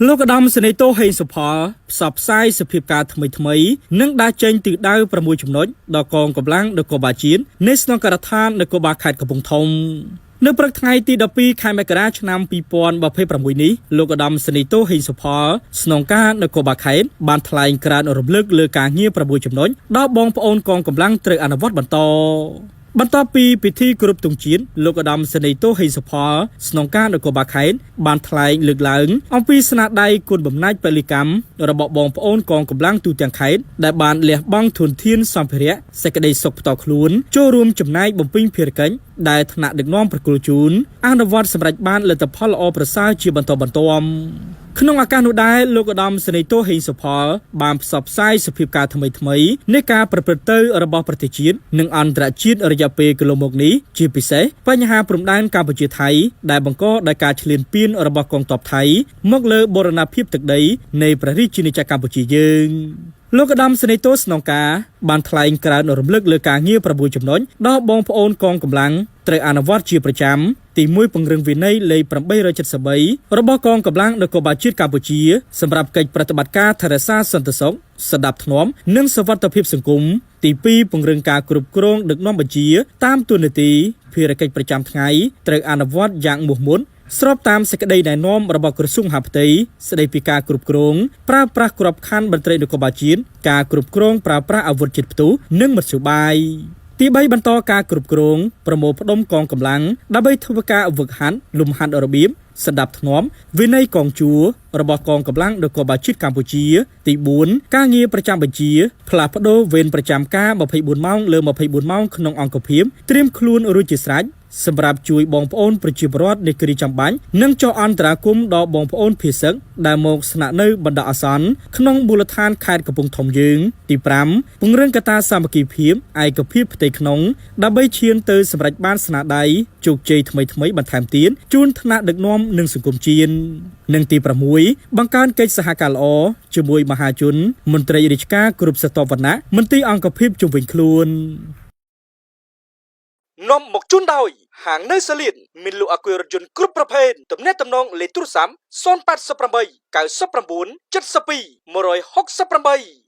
លោកឧត្តមសេនីយ៍ទោហេងសុផលផ្សព្វផ្សាយសភាពការថ្មីថ្មីៗនិងដាក់ចេញទិសដៅ6ចំណុចដល់កងកម្លាំងនគរបាលជាតិនៃស្នងការដ្ឋាននគរបាលខេត្តកំពង់ធំនៅព្រឹកថ្ងៃទី12ខែមករាឆ្នាំ2026នេះលោកឧត្តមសេនីយ៍ទោហេងសុផលស្នងការនគរបាលខេត្តបានថ្លែងក្រើនរំលឹកលើការងារ6ចំណុចដល់បងប្អូនកងកម្លាំងត្រូវអនុវត្តបន្តបន្ទាប់ពីពិធីគោរពទង់ជាតិលោកឧត្តមសេនីយ៍ទោហេងសុផលស្នងការនគរបាលខេត្តបានថ្លែងលើកឡើងអំពីស្នាដៃគុណបំណាច់ពលិកម្មរបស់បងប្អូនកងកម្លាំងទូទាំងខេត្តដែលបានលះបង់ធនធានសម្ភារៈសេចក្តីសុខផ្ទាល់ខ្លួនចូលរួមចំណែកបំពេញភារកិច្ចដែលថ្នាក់ដឹកនាំប្រគល់ជូនអនុវត្តសម្រេចបានលទ្ធផលល្អប្រសើរជាបន្តបន្ទាប់ក្នុងឱកាសនោះដែរលោកឧត្តមសេនីយ៍ទោហេងសុផលបានផ្សព្វផ្សាយសភាពការថ្មីថ្មីៗនៃការប្រព្រឹត្តទៅរបស់ប្រទេសជាតិនិងអន្តរជាតិរយៈពេលកន្លងមកនេះជាពិសេសបញ្ហាព្រំដែនកម្ពុជាថៃដែលបង្កដោយការឈ្លានពានរបស់កងទ័ពថៃមកលើបូរណភាពទឹកដីនៃព្រះរាជាណាចក្រកម្ពុជាយើងលោកឧត្តមសេនីយ៍ទោស្នងការបានថ្លែងក្រើនរំលឹកលើការងារ6ចំណុចដល់បងប្អូនកងកម្លាំងត្រូវអនុវត្តជាប្រចាំទី1ពង្រឹងវិន័យលេខ873របស់កងកម្លាំងនគរបាលជាតិកម្ពុជាសម្រាប់កិច្ចប្រតិបត្តិការថែរក្សាសន្តិសុខសណ្ដាប់ធ្នាប់និងសុវត្ថិភាពសង្គមទី2ពង្រឹងការគ្រប់គ្រងដឹកនាំបញ្ជាតាមទួនាទីភារកិច្ចប្រចាំថ្ងៃត្រូវអនុវត្តយ៉ាងមោះមុតស្របតាមសេចក្តីណែនាំរបស់ក្រសួងមហាផ្ទៃស្តីពីការគ្រប់គ្រងប្រើប្រាស់ក្របខ័ណ្ឌមន្ត្រីនគរបាលជាតិការគ្រប់គ្រងប្រើប្រាស់អាវុធជាតិផ្ទុះនិងមធ្យោបាយទី3បន្តការគ្រប់គ្រងប្រមូលផ្ដុំកងកម្លាំងដើម្បីធ្វើការវឹកហាត់លំហាត់របៀបសន្តាប់ធ្នាប់វិន័យកងជួររបស់កងកម្លាំងនគរបាលជាតិកម្ពុជា ទី4ការងារប្រចាំបញ្ជាផ្លាស់ប្ដូរវេនប្រចាំការ24ម៉ោងលើ24ម៉ោងក្នុងអង្គភាពត្រៀមខ្លួនរួចជាស្រេចសម្រាប់ជួយបងប្អូនប្រជាពលរដ្ឋនៃគ្រាចាំបាច់និងចុះអន្តរាគមន៍ដល់បងប្អូនភៀសសឹកដែលមកស្នាក់នៅបណ្ដោះអាសន្នក្នុងមូលដ្ឋានខេត្តកំពង់ធំយើងទី5ពង្រឹងកត្តាសាមគ្គីភាពឯកភាពផ្ទៃក្នុងដើម្បីឈានទៅសម្រេចបានស្នាដៃជោគជ័យថ្មីៗបន្ថែមទៀតជូនថ្នាក់ដឹកនាំនិងសង្គមជាតិនិងទី6បង្កើនកិច្ចសហការល្អជាមួយមហាជនមន្ត្រីរាជការគ្រប់ស្រទាប់វណ្ណៈមន្ទីរអង្គភាពជុំវិញខ្លួននាំមកជូនដោយហាងនៅសលៀនមានលក់អាគុយរថយន្តគ្រប់ប្រភេទទំនាក់ទំនងលេខទូរស័ព្ទ088 99 72 168។